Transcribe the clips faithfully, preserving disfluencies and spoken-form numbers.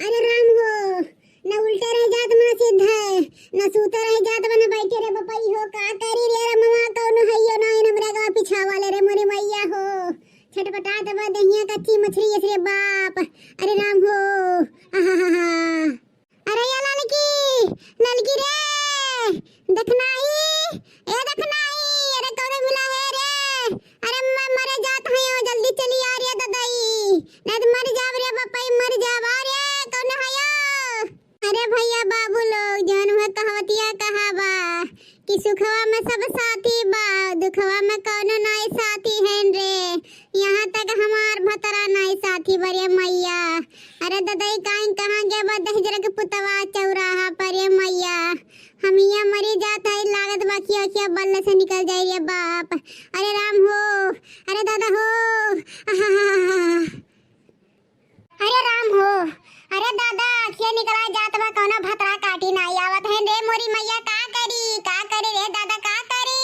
अरे राम हो, न उल्टे रह जात बा न सीधे, न सूते रह जात बा न बैठे रे बपई हो, का करी रे रमवा, कौनो हइयो नाहीं हमरे अगवा पिछावा ले रे मोरी मइया हो। छटपटात बा देहिया कच्ची मछरी अइसे रे बाप। अरे राम हो, आहाहाहा। अरे या ललकी, ललकी रे, देखनाई, ए देखनाई, अरे कौनो मिला है रे? अरे मैं मरे जात हई, जल्दी चली आ रे ददई, नाहीं त मर जाब रे बपई, मर जाब। अरे कौन हयो? अरे भइया बाबू लोग, जौन हुआ कहावतिया कहा बा कि सुखवा में सब साथी बा, दुखवा में कौनो नाई साथी हैन रे। यहाँ तक हमार भतरा नाई साथी बा रे मइया। अरे ददई काई कहाँ गया बा दहिजर के पुतवा चौराहा पर रे मइया। हम यहाँ मरी जात है, लागत बा कि अखिया बल्ल से निकल जाई रे बाप। अरे राम हो, अरे दादा हो, आहाहाहा। अरे राम हो, अरे दादा, अखिया निकला जात बा, कौनो भतरा काटी नाई आवत है रे मोरी मइया, का करी, का करी रे दादा, का करी?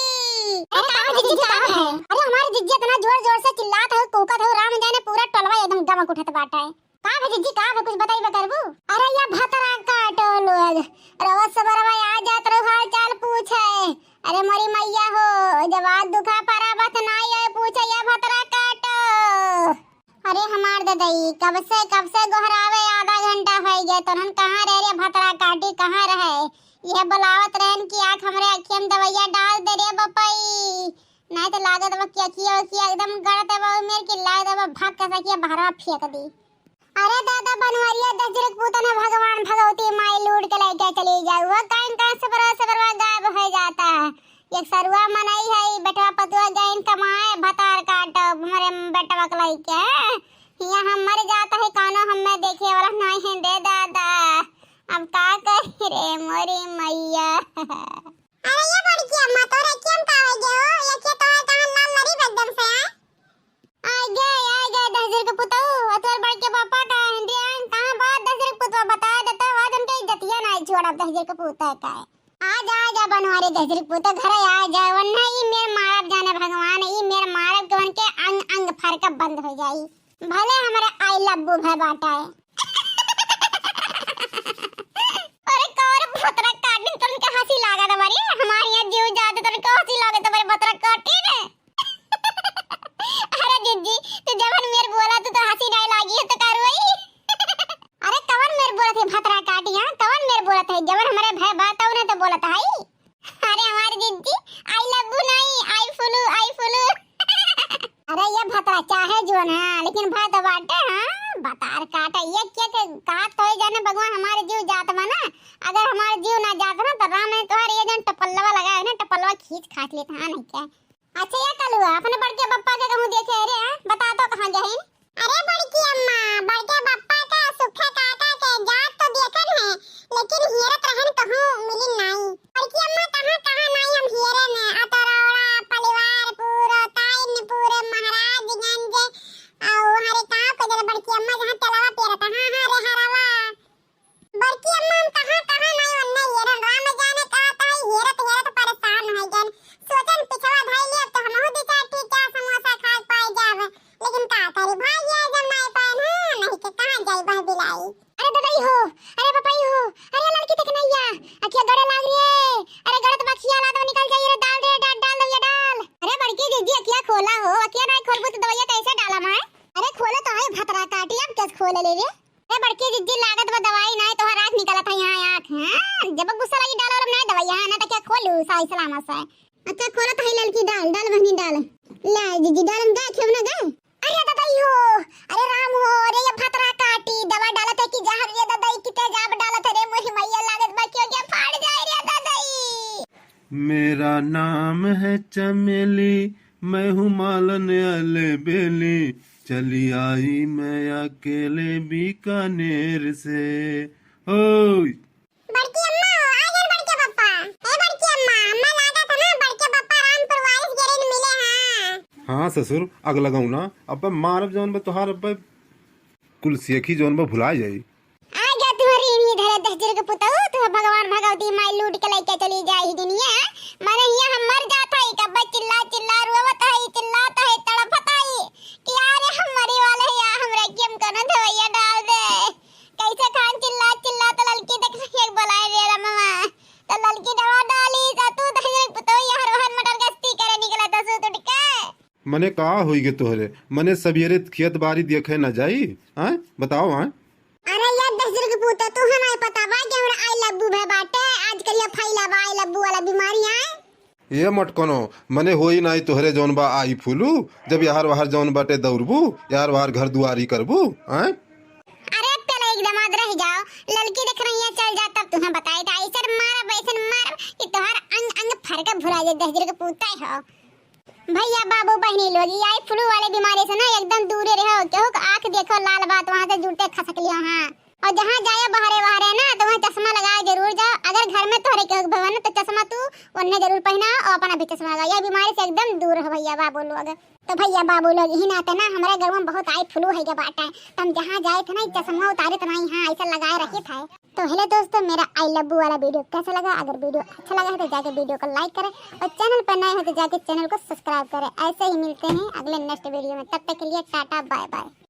अरे का जिज्जी, का है? अरे हमारी जिज्जी इतना जोर जोर से चिल्लात है, कूकत है, राम जाने पूरा टोलवा एकदम गमक उठत बाटे। का भे जिज्जी, का भे, कुछ बताई बा करबू? अरे या भतरा काटो लोग, रोज सबरवा आ जात रहो हाल चाल पूछे। अरे मोरी मइया हो, जब आज दुखा परा बत नाई है पूछे या भतरा काटो। अरे हमार ददई, कब से, कब से गोहरावे, आधा घंटा होइ गए, तोहन कहाँ रहे रे भतरा काटी, कहाँ रहे? यह बुलावत रहन कि आख हमरे अखियन दवइया डाल दे रे बपई, नाहीं त लागत बा कि अखिया, अखिया एकदम गड़त बा, मेर की लागत बा भक्क से अखिया बहरवा फेंक दी। अरे दादा बनवरिया दहिजर के पूतन भगवान भगवती माई लूट के लइके चली जाऊ, वो काइन काइन से बरवा, से बरवा गायब होइ जाता है। एक सरुआ मनई है, बेटवा पतुआ गइन कमाए, भतार काटो, हमरे बेटवा के लइके। हियाँ हम मर जात है, कानो हमें देखे वाला नाहीं है रे दादा। अब का करी रे मोरी मइया। अरे ये बड़की अम्मा, तोरे केम का हो गयो? ये के तोहर कहाँ लाल लरी बा एकदम से, हैं? आ गए, आ गए दहिजर के पुतऊ, और तोर बड़के पापा का इंडियन कहाँ बात दहिजर के पुतवा बता देता, आज उनके इज्जतिया नाहीं छोड़ब दहिजर के पुतवा का है। आ जा, आ जा बनवारी दहिजर के पुतवा, घर आ जा, वरना ई मेर मारब जाने भगवान, ई मेर मारब के उनके अंग अंग फरक बंद हो जाई। भले हमरे आई लब्बू भय बाटा है। अरे कौन भतरा काटिन तुमके हँसी लागत बारी, हमारे यहाँ जीव जाते तुमके हँसी लागत बारी भतरा काटिन। अरे जिज्जी, तू जवन मेर बोला तू तो हँसी नाहीं लागी है तो का रोई? अरे कवन मेर बोलत है भतरा काटी, हाँ? कवन मेर बोलत है? जवन हमरे भय बा तउने तो बोलत है। अरे हमार जिज्जी, आई लब्बू नाहीं, आई फुलू, आई फुलू। अरे ये भतरा चाहे जो ना, लेकिन भय तो बाटे, हाँ? भतार काटा, ये के, के काट तो ही जाने भगवान हमारे जीव जात बा ना। अगर हमारे जीव ना जात ना तो राम ने तोहर ये जन टपल्लवा लगाए ना, टपल्लवा खींच खाच लेत, हाँ नहीं क्या? अच्छा या कलुआ, अपने बड़के बप्पा के कहूँ देखे रे, हाँ? बता तो कहाँ गहिन? अरे बड़की अम्मा, बड़के बप्पा का सुखा काका के जात तो देखन है, लेकिन हियरत रहन कहूँ मिलिन नाई। बड़की अम्मा कहाँ, कहाँ नाई हम हियरे में, अतरौड़ा, परिवारपुर, ताइनपुर, महाराजगंज, और हरे कहाँ पे जरा बड़की अम्मा जहाँ तेलवा पेरत, हाँ, हाँ, रे हरवा। बड़की अम्मा हम कहाँ, कहाँ नाई ओन्ने हियरन, राम जाने कहाँ तो है, हियरत, हियरत परेशान हो गन। सोचन पिछवा धई लिया तो हमहू दू चार टीका समोसा खा पाए जाब। लेकिन का करी भाई, ये जब नाई पाए ना, नहीं के कहाँ जाई बह बिलाई। अरे ददई हो, अरे बपई हो, अरे लड़की देख नैया, अखिया गड़े लाग रे, अरे गड़त बा अखिया, लात में निकल जाई रे, डाल रे, डाल, डाल दवैया डाल। अरे बड़की जिज्जी अखिया खोला हो, अखिया नाई खोलबू तो दवैया कैसे डाला मैं? अरे खोले तो है भतरा काटी, अब कैसे खोले ले रे? ए बड़की जिज्जी, लागत बा दवाई नाई, तोहार आँख निकलत है यहाँ आँख। हाँ, जब गुस्सा लगी डाल वाला नाई दवाई यहाँ, ना तो क्या खोलू सही सलामत से। अच्छा, खोलत है ललकी, डाल, डाल बहनी, डाल। ले जिज्जी, डाल, हम गए, खेव ना गए। अरे ददई हो, अरे राम हो, अरे ये भतरा काटी, दवा डालत है कि जहर रे ददई, कि तेजाब डालत है रे, मोरी मैया लागत बा, क्यों क्या फाड़ जाए रे ददई। मेरा नाम है चमेली, मैं हूँ मालन अलबेली, चली आई मैं अकेले बीकानेर से। ओय! बड़की अम्मा, आ गए बड़के पप्पा। ए बड़की अम्मा, अम्मा लागत है ना, बड़के पप्पा रामपुर वारिस गिरे न मिले हैं। हाँ ससुर, अगला गौना, अब मारब जौन बा तोहार, अब कुल सियखी जौन बा भुला जाई। आ गया तुम्हारी इन्हीं धरे दहजर के पुतऊ, तुम्हें भगवान भगवती माई लूट के लेके चली जाई दुनिया। माने हिया हम मर जात हई, कब्बे चिल्ला चिल्ला रोवत हई, चिल्लात हई, तड़फत हई कि अरे हम मरे वाले हैं, या हमरा के हम कौनो दवाइया डाल दे। कैसे खान मने का होई गे तोहरे? मने सबियरे खेत बारी देखे न जाई? हैं? बताओ, हैं? अरे यार, दहिजर के पूता, तू हमारे पता बा कि हमरा I love you भे बाटे, आजकल ये फैला बा I love you वाला बीमारी, आए? ये मटकनो, मने होई नाई तोहरे जौन बा आई फूलू, जब यार वार जौन बाटे दौड़बू, यार वार घर दुआरी करबू, हैं? अरे पहले एक दमाद रह जाओ, ललकी देख रही है, चल जा, तब तुम्हें बताए था। ऐसन मारब, ऐसन मारब कि तोहर अंग अंग फरके भुला जाए, दहिजर के पूता हो। भैया बाबू बहनी लोग, ये आई फ्लू वाले बीमारी से ना एकदम दूरे रहो। केहू के आँख देखो लाल बात, वहाँ से जुड़ते खसक लियो, हाँ। और जहाँ जाए बहरे बहरे ना, तो वहाँ चश्मा लगाए जरूर जाओ। अगर घर में तोहरे केहू के भवन तो चश्मा तू उन्हें जरूर पहना और अपना भी चश्मा लगाओ। यह बीमारी से एकदम दूर रहो भैया बाबू लोग। तो भैया बाबू लोग, यही नाते ना हमारे गाँव में बहुत आई फ्लू है के बाटे, तो हम जहाँ जाए थे ना, ये चश्मा उतारे तो नहीं, हाँ, ऐसा लगाए रखी था। तो हेलो दोस्तों, मेरा I love you वाला वीडियो कैसा लगा? अगर वीडियो अच्छा लगा है तो जाके वीडियो को लाइक करें और चैनल पर नए हो तो जाके चैनल को सब्सक्राइब करें। ऐसे ही मिलते हैं अगले नेक्स्ट वीडियो में, तब तक के लिए टाटा बाय बाय।